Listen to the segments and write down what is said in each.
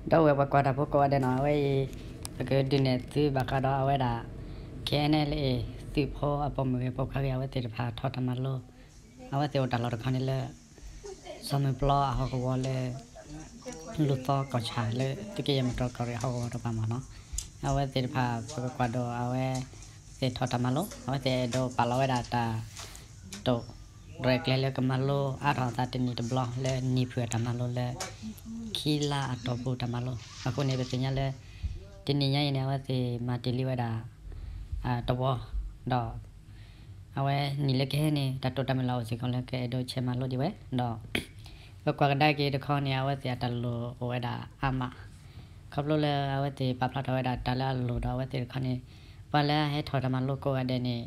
ဒီပုၢ်ဝဲၢ်ပှၤကွၢ်တၢ်ဖိကိးဂၤဒဲးနီၤ, အဝဲအံၤ ပကဒုးနဲၣ်သုဘၣ်ဃးဒီးအဝဲဒၣ် ခဲအံၤန့ၣ်လၢအံၤ သုးဖိအပိာ်မုၣ်ဂ့ၤ ပိာ်ခွါဂ့ၤ အဝဲသ့ၣ်တဖၣ်ထီၣ်တၢ်မၤလိ, အဝဲသ့ၣ်အိၣ်တၢ်လီၢ်တခီန့ၣ်လၢ စီၤမုၢ်ပျီအဟီၣ်ကဝီၤလၢ လူၢ်သီကီၢ်ဆၣ်လၢ သုးက့ယဲၢ်မီၢ်တီၢ်ကီၢ်ရ့ၣ်အဟီၣ်ကဝီၤတကပၤမးနီၤ, အဝဲသ့ၣ်တဖၣ် ပကကွၢ်ဒီးအဝဲသ့ၣ်ထီၣ်တၢ်မၤလိ, အဝဲသ့ၣ်အဲၣ်ဒိးပာ်လီၤဝဲဒၣ်တၢ်တိာ် ရဲၣ်ကျဲၤလၢကမၤလိအါထီၣ်အသးတနံၣ်တဘျီလၢနံၣ်ဖုၣ်အတၢ်မၤလိလၢ ခံလါအတီၢ်ပူၤတၢ်မၤလိ, အဃိန့ၣ် ပသ့ၣ်ညါလၢ တနံၣ်ညါအံၤန့ၣ် အဝဲသ့ၣ်မၤတ့ၢ်လံဝဲဒၣ် တဝီ, ဒီး အဝဲနံၣ်လၢကဟဲန့ၣ် တၢ်တိာ်တၢ်မုၢ်လၢ်အိၣ်စ့ၢ်ကီးလၢကအဲၣ်ဒိးဆဲးမၤလိဒံးဝဲ, ဒီး ပကွၢ်ကဒါက့ၤတခီန့ၣ် အဝဲသ့ၣ်အတၢ်လိၣ်အိၣ်ဝဲဒၣ်အါမး, ခီဖျိလၢအဝဲသ့ၣ်ပာ်ဖျါထီၣ်ဝဲဒၣ်တၢ်လၢအလိၣ်ဒီးအဝဲသ့ၣ်တခီန့ၣ်, ပှၤလၢအဟဲထီၣ်တၢ်မၤလိကိးဂၤဒဲးန့ၣ်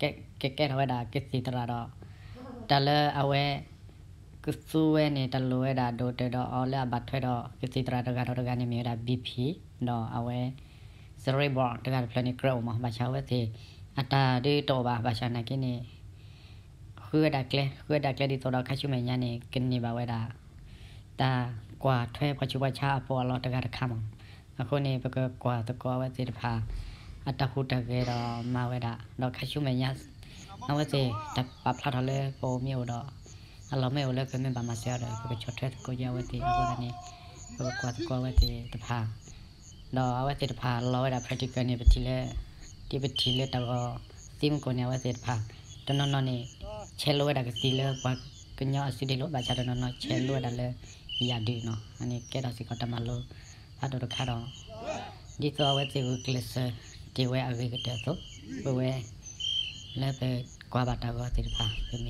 ကကဲထီၣ်ဝဲဒၣ်ကသံၣ်သရၣ်ဒီး တၢ်လၢအဝဲ ကသူဝဲန့ၣ် တၢ်လိၣ်ဝဲဒၣ်ဒိၣ်တၢၢ်ဒီးအီၤလၢအဘၣ်ထွဲဒီးကသံၣ်သရၣ်တဂၤဒီးတဂၤန့ၣ်မ့ၢ်ဝဲဒၣ် ဘံၣ်ဖံၣ်, ဒီးအဝဲ စရ့ဘီၣ် တဂၤတဖျၢၣ်န့ၣ် ကြၢးအိၣ်မး, ဘၣ်ဆၣ်အဝဲသ့ၣ် အတၢ်ဒုးတအိၣ်ဘၣ်, ဘၣ်ဆၣ်နာ်က့န့ၣ် ဃုဝဲဒၣ်ကျဲ, ဃုဝဲဒၣ်ကျဲဒ်သိးဒီးခါဆူမဲာ်ညါန့ၣ် ကန့ၢ်ဘၣ်ဝဲဒၣ် တၢ်ကွၢ်ထွဲပှၤဆူးပှၤဆါအပီးအလီတဂၤတခါမး, အဃိန့ၣ် ပကကွၢ်သကိးအဝဲသ့ၣ်တဖၣ် အတၢ်ဟူးတၢ်ဂဲၤဒီးမၤဝဲဒၣ်, ဒီးခါဆူမဲာ်ညါ အဝဲသ့ၣ်တၢ်ပာ်ဖျါထီၣ်လၢပအိၣ်မ့ၢ်အိၣ်ဒီး အလီၢ်မ့ၢ်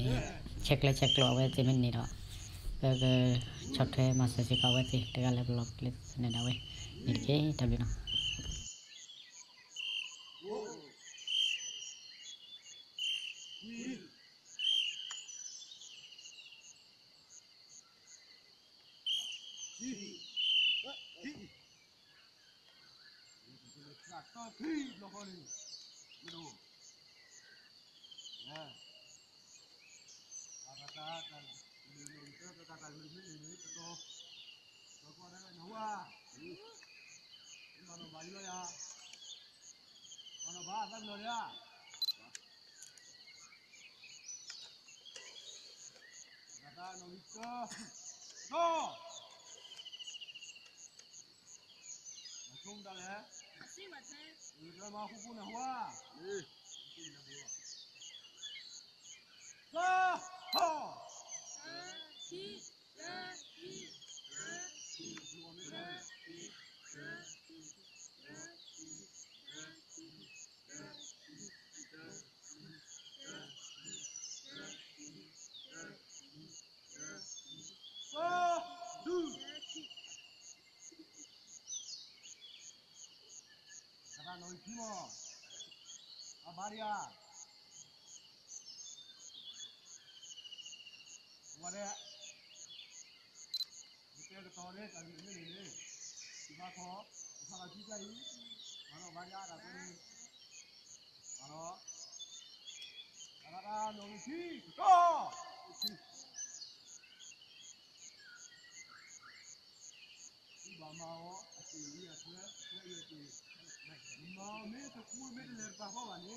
အိၣ်လၢပမ့ၢ်ဘၣ်မၤစၢၤအီၤဒီး ပကဆီၣ်ထွဲသကိးက့ၤအဝဲသ့ၣ်အဃိသတးန့ၣ် ပကကွၢ်သကိးအဝဲသ့ၣ်တဖၣ် ဒီးအဝဲသ့ၣ်တဖၣ်လီၤဝဲဒၣ် practical န့ၣ် ပထံၣ်လၢ ဒ်ပထံၣ်လၢတၢ်ဂီၤသံမူကိၣ်န့ၣ် အဝဲသ့ၣ်တဖၣ် တနီၤနီၤန့ၣ် ဆဲးလိဝဲဒၣ်ကသံၣ်လၢပှၤကညီ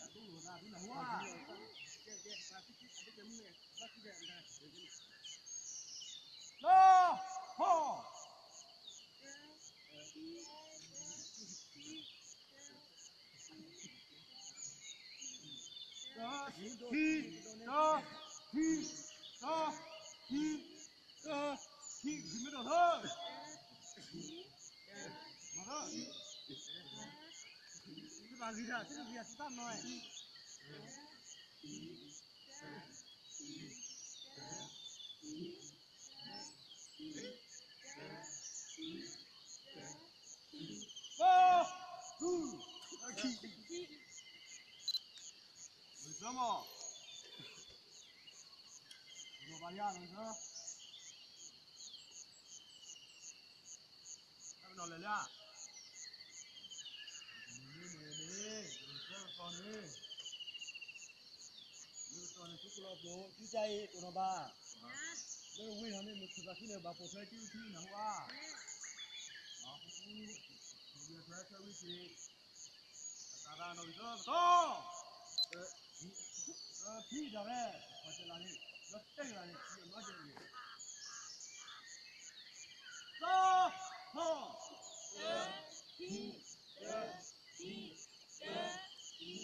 အစုဒ့လိၤ, ဘၣ်ဆၣ်တနီၤနီၤဆဲးလိဝဲဒၣ်လၢယၣ်ဒုးနီၤ, အန့ၣ်ကဲထီၣ်စ့ၢ်ကီးတၢ်မၤလိဖးဒိၣ်တခါဒီး ဒ်သိးအဝဲသ့ၣ်ဂုာ်ကျဲးစၢးတ့ၢ်ဝဲအဂ့ၤကတၢၢ်အသိး, ပဝဲ လၢပကွၢ်ဘၣ်တၢ်ဂီၤသ့ၣ်တဖၣ် ပမ့ၢ်ဆဲးကျၢဆဲးကျိးအဝဲသ့ၣ်မ့ၢ်န့ၣ်ဒီး ပကဆီၣ်ထွဲမၤစၢၤစ့ၢ်ကီးအဝဲသ့ၣ်တဂၤလၢပလီၢ်ကျဲသနၢၣ်ဒၣ်ဝဲန့ၣ်တက့ၢ်. တၢ်ဘျုးနီၤ. အမ့ၢ်န့ၣ်န့ၣ် ပလီၤစုကါအံၤ တၢ်ပျီတဂ့ၤ, အဝါ, အမ့ၢ်န့ၣ် မ့ၢ်လၢပတီၢ်န့ၣ် ဖျါယါအံၤဘျီဃီ, ဘီန့ၣ် ဒိၣ်နီၢ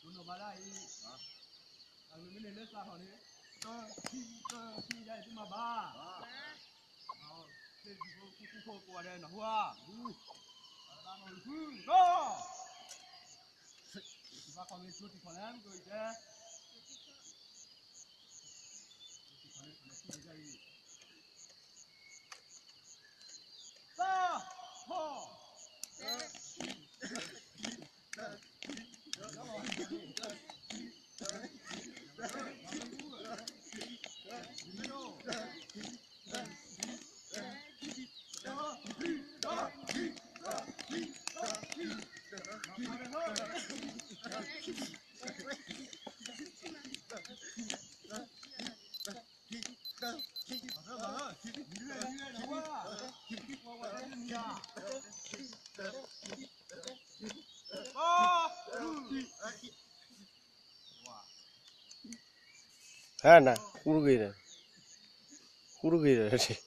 ်ဘၣ်ဒၣ်အံၤ, အမ့ၢ်န့ၣ်လၢစးထီၣ်န့ၣ် တၢ်ခံ တၢ်ခံယါအံၤသုမၤဘၣ်, သ့ၣ်ဒူၣ်ဖိကူၣ်ဖိကိးဂၤဒဲးနၢ်ဟူဧါ, အတၢ်နီၢ်ဂံၢ်ဃု, ကီၢ် ဘၣ်ခီမ့ၢ်ကၠိတံၢ်ခီၣ်လဲၣ် မ့ၢ်ကၠိတံၢ်ခီၣ်လဲၣ် ကၠိတံၢ်ခီၣ်လဲၣ် ကၠိတံၢ်ခီၣ်လဲၣ် သၢ ဟီၣ် ဟဲနၤ ဃူတဂ့ၤဒီး ဃူတဂ့ၤဒီး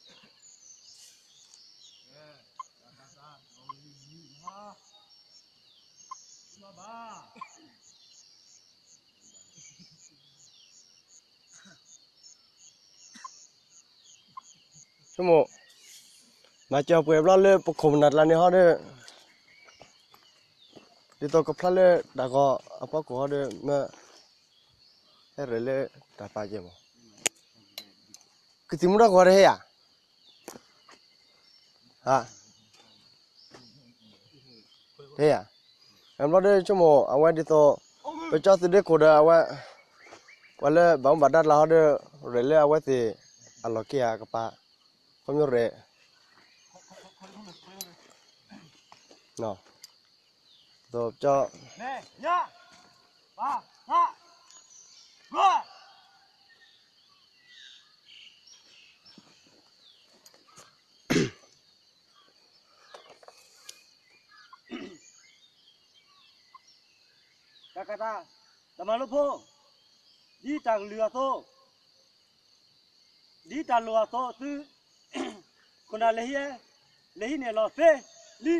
ဆိကမိၣ် မၤစၢၤပှဲၤဘျီလၢပခိၣ်ပနၢ်ကျါန့ၣ်ဟီဒီး ဒ်သိးကဖျါလၢတၢ်ဂီၤအဖီခိၣ်ဟီဒီး မ့ၢ်ဟဲရဲၣ်လၢတၢ်ပာ်ကဲမး ကသံၣ်မူထီၣ်ကီးတဟဲယၤ ဟါ တဟဲယၤ အဘျီဒီးဆိကမိၣ် အဝဲဒ်သိး ပကၠီသုးဒ့ခိၣ်ဒီး အဝဲ ပှၤလၢဘၣ်မူဘၣ်ဒါကျါဟီဒီး ရဲၣ်လၢအဝဲသ့ၣ်အလီၢ်ခံဧါကပၤ ခီဖျိရဲၣ် ဒ်သိးပကၠီ တၢ်ကတၢၢ် တၢ်မၤလိဖိ ဒ်တၢ်ကလုၢ်အသိး ဒ်တၢ်လိၣ်အသိးသု ခိၣ်နၢ်လဲၤဟံး လဲၤဟံးန့ၢ်လီၤသ့လံ